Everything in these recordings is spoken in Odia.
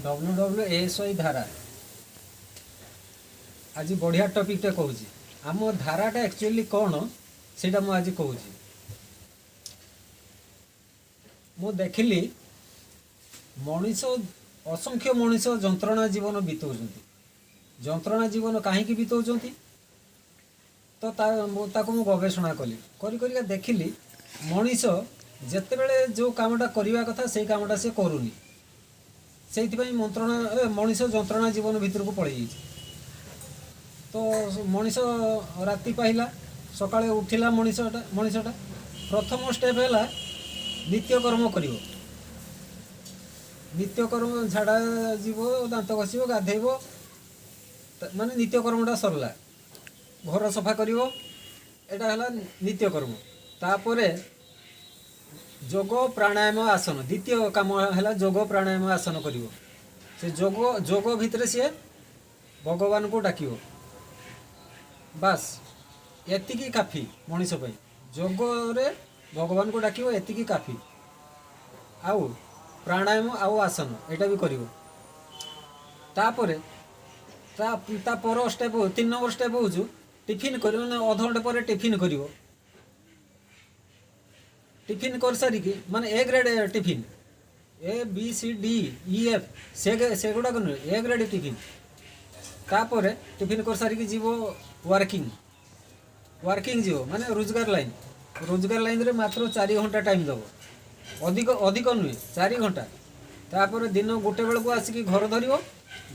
WWASY ଧାରା। ଆଜି ବଢ଼ିଆ ଟପିକ୍ଟା କହୁଛି। ଆମ ଧାରାଟା ଆକ୍ଚୁଆଲି କ'ଣ, ସେଇଟା ମୁଁ ଆଜି କହୁଛି। ମୁଁ ଦେଖିଲି, ମଣିଷ, ଅସଂଖ୍ୟ ମଣିଷ ଯନ୍ତ୍ରଣା ଜୀବନ ବିତଉଛନ୍ତି। ଯନ୍ତ୍ରଣା ଜୀବନ କାହିଁକି ବିତଉଛନ୍ତି? ତ ମୁଁ ତାକୁ ମୁଁ ଗବେଷଣା କଲି, କରି କରିକା ଦେଖିଲି, ମଣିଷ ଯେତେବେଳେ ଯେଉଁ କାମଟା କରିବା କଥା, ସେଇ କାମଟା ସେ କରୁନି। ସେଇଥିପାଇଁ ମନ୍ତ୍ରଣା ମଣିଷ ଯନ୍ତ୍ରଣା ଜୀବନ ଭିତରକୁ ପଳେଇ ଯାଇଛି। ତ ମଣିଷ ରାତି ପାହିଲା, ସକାଳେ ଉଠିଲା ମଣିଷଟା, ପ୍ରଥମ ଷ୍ଟେପ୍ ହେଲା ନିତ୍ୟକର୍ମ କରିବ। ନିତ୍ୟକର୍ମ, ଝାଡ଼ା ଯିବ, ଦାନ୍ତ ଘଷିବ, ଗାଧେଇବ, ମାନେ ନିତ୍ୟକର୍ମଟା ସରିଲା। ଘର ସଫା କରିବ। ଏଇଟା ହେଲା ନିତ୍ୟକର୍ମ। ତାପରେ ଯୋଗ, ପ୍ରାଣାୟାମ, ଆସନ। ଦ୍ୱିତୀୟ କାମ ହେଲା ଯୋଗ, ପ୍ରାଣାୟାମ, ଆସନ କରିବ। ସେ ଯୋଗ ଭିତରେ ସିଏ ଭଗବାନଙ୍କୁ ଡାକିବ। ବାସ୍, ଏତିକି କାଫି ମଣିଷ ପାଇଁ। ଯୋଗରେ ଭଗବାନଙ୍କୁ ଡାକିବ, ଏତିକି କାଫି। ଆଉ ପ୍ରାଣାୟାମ ଆଉ ଆସନ, ଏଇଟା ବି କରିବ। ତାପରେ ତା ପର ଷ୍ଟେପ୍, 3 ନମ୍ବର ଷ୍ଟେପ୍ ହେଉଛି ଟିଫିନ୍ କରିବ। ମାନେ ଅଧଘଣ୍ଟା ପରେ ଟିଫିନ୍ କରିବ। ଟିଫିନ୍ କରିସାରିକି, ମାନେ ଏ grade tiffin, A B C D E F ସେଗୁଡ଼ାକ ନୁହେଁ, ଏ ଗ୍ରେଡ୍ ଟିଫିନ୍। ତାପରେ ଟିଫିନ୍ କରିସାରିକି ଯିବ ୱାର୍କିଂ। ୱାର୍କିଂ ଯିବ ମାନେ ରୋଜଗାର ଲାଇନ୍। ରୋଜଗାର ଲାଇନ୍ରେ ମାତ୍ର 4 ଘଣ୍ଟା ଟାଇମ୍ ଦେବ, ଅଧିକ ନୁହେଁ, 4 ଘଣ୍ଟା। ତାପରେ ଦିନ 1 ବେଳକୁ ଆସିକି ଘର ଧରିବ,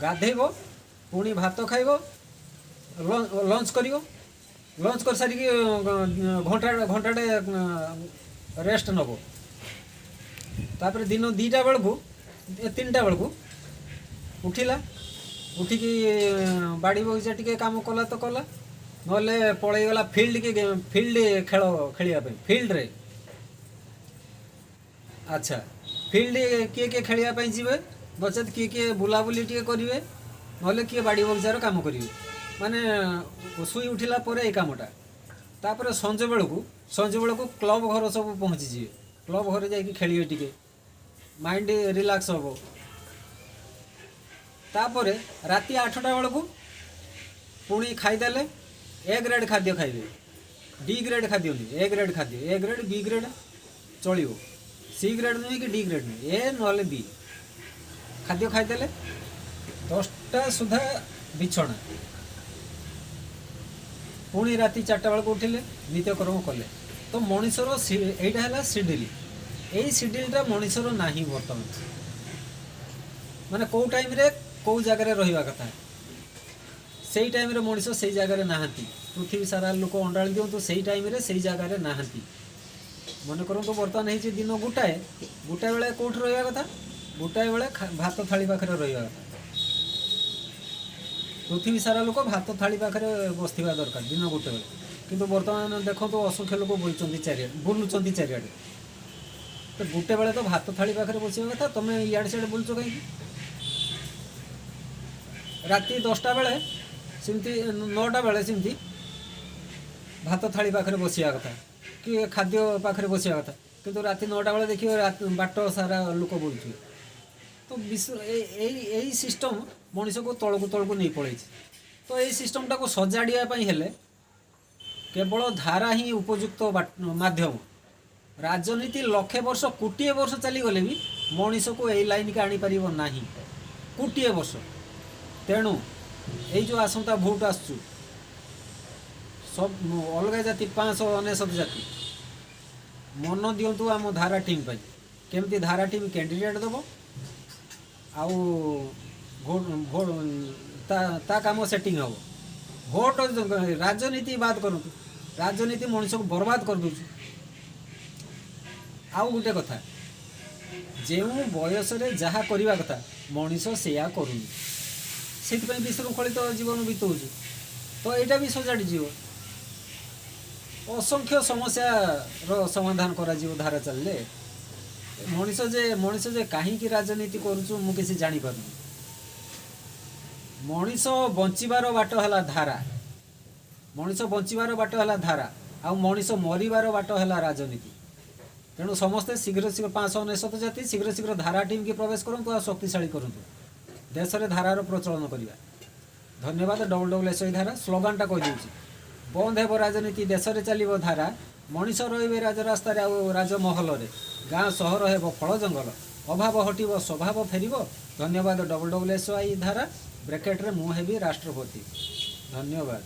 ଗାଧେଇବ, ପୁଣି ଭାତ ଖାଇବ, ଲଞ୍ଚ କରିବ। ଲଞ୍ଚ କରିସାରିକି ଘଣ୍ଟାଟେ ରେଷ୍ଟ ନେବ। ତାପରେ ଦିନ 2ଟା ବେଳକୁ, 3ଟା ବେଳକୁ ଉଠିଲା। ଉଠିକି ବାଡ଼ି ବଗିଚା ଟିକେ କାମ କଲା ତ କଲା, ନହେଲେ ପଳେଇଗଲା ଫିଲ୍ଡ କି ଫିଲ୍ଡ ଖେଳ ଖେଳିବା ପାଇଁ ଫିଲ୍ଡରେ। ଆଚ୍ଛା, ଫିଲ୍ଡ କିଏ କିଏ ଖେଳିବା ପାଇଁ ଯିବେ, ନଚେତ୍ କିଏ କିଏ ବୁଲାବୁଲି ଟିକେ କରିବେ, ନହେଲେ କିଏ ବାଡ଼ି ବଗିଚାର କାମ କରିବେ। ମାନେ ଶୋଇ ଉଠିଲା ପରେ ଏଇ କାମଟା। ତାପରେ ସଞ୍ଜ ବେଳକୁ କ୍ଲବ୍ ଘର ସବୁ ପହଞ୍ଚିଯିବେ। କ୍ଲବ୍ ଘରେ ଯାଇକି ଖେଳିବେ, ଟିକେ ମାଇଣ୍ଡ ରିଲାକ୍ସ ହେବ। ତାପରେ ରାତି 8ଟା ବେଳକୁ ପୁଣି ଖାଇଦେଲେ। ଏ ଗ୍ରେଡ୍ ଖାଦ୍ୟ ଖାଇବେ, ଡି ଗ୍ରେଡ୍ ଖାଦ୍ୟ ନୁହେଁ, ଏ ଗ୍ରେଡ୍ ଖାଦ୍ୟ। ଏ ଗ୍ରେଡ୍, ବି ଗ୍ରେଡ୍ ଚଳିବ, ସି ଗ୍ରେଡ୍ ନୁହେଁ କି ଡି ଗ୍ରେଡ୍ ନୁହେଁ, ଏ ନହେଲେ ବି ଖାଦ୍ୟ ଖାଇଦେଲେ 10ଟା ସୁଦ୍ଧା ବିଛଣା। ପୁଣି ରାତି 4ଟା ବେଳକୁ ଉଠିଲେ, ନିତ୍ୟକର୍ମ କଲେ। ତ ମଣିଷର ଏଇଟା ହେଲା ସିଡିଲ୍। ଏଇ ସିଡିଲ୍ଟା ମଣିଷର ନାହିଁ ବର୍ତ୍ତମାନ। ମାନେ କେଉଁ ଟାଇମ୍ରେ କେଉଁ ଜାଗାରେ ରହିବା କଥା, ସେଇ ଟାଇମ୍ରେ ମଣିଷ ସେଇ ଜାଗାରେ ନାହାନ୍ତି। ପୃଥିବୀ ସାରା ଲୋକ ଅଣ୍ଡାଳି ଦିଅନ୍ତୁ, ସେଇ ଟାଇମ୍ରେ ସେଇ ଜାଗାରେ ନାହାନ୍ତି। ମନେ କରନ୍ତୁ, ବର୍ତ୍ତମାନ ହେଇଛି ଦିନ 1। 1 ବେଳେ କେଉଁଠି ରହିବା କଥା? 1 ବେଳେ ଭାତ ଥାଳି ପାଖରେ ରହିବା କଥା। ପୃଥିବୀ ସାରା ଲୋକ ଭାତ ଥାଳି ପାଖରେ ବସିଥିବା ଦରକାର ଦିନ 1 ବେଳେ। କିନ୍ତୁ ବର୍ତ୍ତମାନ ଦେଖନ୍ତୁ, ଅସଂଖ୍ୟ ଲୋକ ବୁଲୁଛନ୍ତି ଚାରିଆଡ଼େ, ବୁଲୁଛନ୍ତି ଚାରିଆଡ଼େ। ତ 1 ବେଳେ ତ ଭାତ ଥାଳି ପାଖରେ ବସିବା କଥା, ତମେ ଇଆଡ଼େ ସିଆଡ଼େ ବୁଲୁଛ କାହିଁକି? ରାତି 10ଟା ବେଳେ ସେମିତି, 9ଟା ବେଳେ ସେମିତି ଭାତ ଥାଳି ପାଖରେ ବସିବା କଥା କି ଖାଦ୍ୟ ପାଖରେ ବସିବା କଥା। କିନ୍ତୁ ରାତି 9ଟା ବେଳେ ଦେଖିବ, ବାଟ ସାରା ଲୋକ ବୁଲୁଥିବେ। ତ ବିଶ୍ୱ ଏଇ ଏଇ ସିଷ୍ଟମ୍ ମଣିଷକୁ ତଳକୁ ତଳକୁ ନେଇ ପଳେଇଛି। ତ ଏଇ ସିଷ୍ଟମ୍ଟାକୁ ସଜାଡ଼ିବା ପାଇଁ ହେଲେ କେବଳ ଧାରା ହିଁ ଉପଯୁକ୍ତ ମାଧ୍ୟମ। ରାଜନୀତି ଲକ୍ଷେ ବର୍ଷ, କୋଟିଏ ବର୍ଷ ଚାଲିଗଲେ ବି ମଣିଷକୁ ଏଇ ଲାଇନ୍କି ଆଣିପାରିବ ନାହିଁ, କୋଟିଏ ବର୍ଷ। ତେଣୁ ଏଇ ଯେଉଁ ଆସନ୍ତା ଭୋଟ ଆସୁଛୁ, ସବୁ ଅଲଗା ଜାତି, 599 ଜାତି ମନ ଦିଅନ୍ତୁ ଆମ ଧାରା ଟିମ୍ ପାଇଁ। କେମିତି ଧାରା ଟିମ୍ କ୍ୟାଣ୍ଡିଡେଟ୍ ଦେବ ଆଉ ଭୋଟ ଭୋଟ ତା କାମ ସେଟିଂ ହେବ। ଭୋଟ, ରାଜନୀତି ବାଦ କରନ୍ତୁ। ରାଜନୀତି ମଣିଷକୁ ବର୍ବାଦ କରିଦେଉଛି। ଆଉ ଗୋଟେ କଥା, ଯେଉଁ ବୟସରେ ଯାହା କରିବା କଥା, ମଣିଷ ସେଇଆ କରୁନି। ସେଇଥିପାଇଁ ବିଶୃଙ୍ଖଳିତ ଜୀବନ ବିତଉଛୁ। ତ ଏଇଟା ବି ସଜାଡ଼ି ଯିବ। ଅସଂଖ୍ୟ ସମସ୍ୟାର ସମାଧାନ କରାଯିବ ଧାରା ଚାଲିଲେ। ମଣିଷ ଯେ କାହିଁକି ରାଜନୀତି କରୁଛୁ, ମୁଁ କିଛି ଜାଣିପାରୁନି। ମଣିଷ ବଞ୍ଚିବାର ବାଟ ହେଲା ଧାରା। ମଣିଷ ବଞ୍ଚିବାର ବାଟ ହେଲା ଧାରା, ଆଉ ମଣିଷ ମରିବାର ବାଟ ହେଲା ରାଜନୀତି। ତେଣୁ ସମସ୍ତେ ଶୀଘ୍ର ଶୀଘ୍ର, 599 ଜାତି ଶୀଘ୍ର ଶୀଘ୍ର ଧାରା ଟିମ୍କି ପ୍ରବେଶ କରନ୍ତୁ ଆଉ ଶକ୍ତିଶାଳୀ କରନ୍ତୁ। ଦେଶରେ ଧାରାର ପ୍ରଚଳନ କରିବା। ଧନ୍ୟବାଦ। WWSY ଧାରା ସ୍ଲୋଗାନଟା କହିଦେଉଛି। ବନ୍ଦ ହେବ ରାଜନୀତି, ଦେଶରେ ଚାଲିବ ଧାରା। ମଣିଷ ରହିବେ ରାଜରାସ୍ତାରେ ଆଉ ରାଜମହଲରେ। ଗାଁ ସହର ହେବ ଫଳ ଜଙ୍ଗଲ। ଅଭାବ ହଟିବ, ସ୍ୱଭାବ ଫେରିବ। ଧନ୍ୟବାଦ। WWSY ଧାରା, ବ୍ରେକେଟରେ ମୁଁ ହେବି ରାଷ୍ଟ୍ରପତି। ଧନ୍ୟବାଦ।